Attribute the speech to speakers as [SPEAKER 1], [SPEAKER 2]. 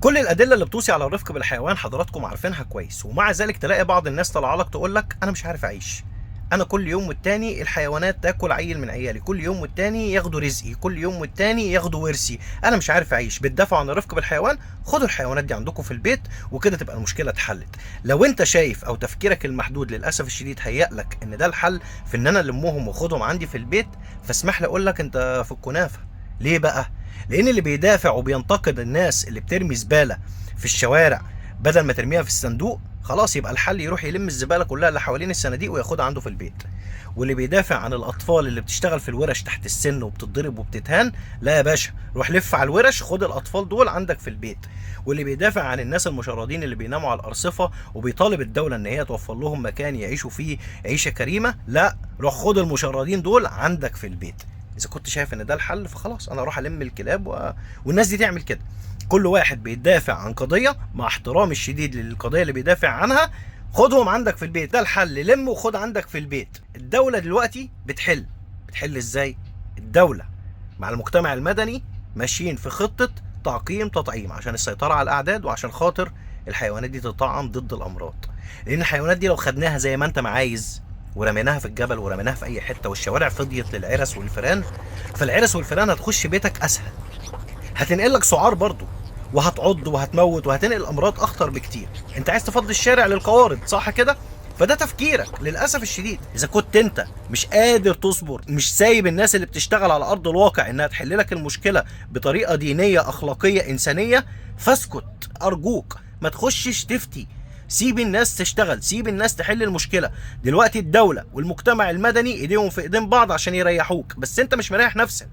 [SPEAKER 1] كل الادلة اللي بتوصي على الرفق بالحيوان حضراتكم عارفينها كويس، ومع ذلك تلاقي بعض الناس طالعه لك تقول لك انا مش عارف اعيش، انا كل يوم والتاني الحيوانات تاكل عيل من عيالي، كل يوم والتاني ياخدوا رزقي، كل يوم والتاني ياخدوا ورثي، انا مش عارف اعيش. بتدافعوا عن الرفق بالحيوان؟ خدوا الحيوانات دي عندكم في البيت وكده تبقى المشكلة اتحلت. لو انت شايف او تفكيرك المحدود للاسف الشديد هيأ لك ان ده الحل في ان انا المهم واخدهم عندي في البيت، فاسمح لي اقول لك انت في الكنافه. ليه بقى؟ لان اللي بيدافع وبينتقد الناس اللي بترمي زبالة في الشوارع بدل ما ترميها في الصندوق، خلاص يبقى الحل يروح يلم الزبالة كلها اللي حوالين الصناديق وياخدها عنده في البيت. واللي بيدافع عن الاطفال اللي بتشتغل في الورش تحت السن وبتتضرب وبتتهان، لا يا باشا، روح لف على الورش خد الاطفال دول عندك في البيت. واللي بيدافع عن الناس المشردين اللي بيناموا على الارصفه وبيطالب الدولة ان هي توفر لهم مكان يعيشوا فيه عيشه كريمة، لا، روح خد المشردين دول عندك في البيت. اذا كنت شايف ان ده الحل فخلاص انا اروح الم الكلاب والناس دي تعمل كده. كل واحد بيدافع عن قضية، مع احترامي الشديد للقضية اللي بيدافع عنها، خدهم عندك في البيت، ده الحل، لم وخد عندك في البيت. الدولة دلوقتي بتحل، بتحل ازاي؟ الدولة مع المجتمع المدني ماشيين في خطه تعقيم تطعيم عشان السيطرة على الاعداد وعشان خاطر الحيوانات دي تطعم ضد الامراض. لان الحيوانات دي لو خدناها زي ما انت ما عايز ورميناها في الجبل ورميناها في اي حتة والشوارع فضيت للعرس والفيران، فالعرس والفيران هتخش بيتك اسهل، هتنقل لك سعار برضو وهتعض وهتموت وهتنقل امراض اخطر بكتير. انت عايز تفضي الشارع للقوارض صح كده؟ فده تفكيرك للاسف الشديد. اذا كنت انت مش قادر تصبر، مش سايب الناس اللي بتشتغل على ارض الواقع انها تحل لك المشكلة بطريقة دينية اخلاقية انسانيه، فاسكت ارجوك، ما تخشش تفتي، سيب الناس تشتغل، سيب الناس تحل المشكلة. دلوقتي الدولة والمجتمع المدني ايديهم في ايدين بعض عشان يريحوك، بس انت مش مريح نفسك.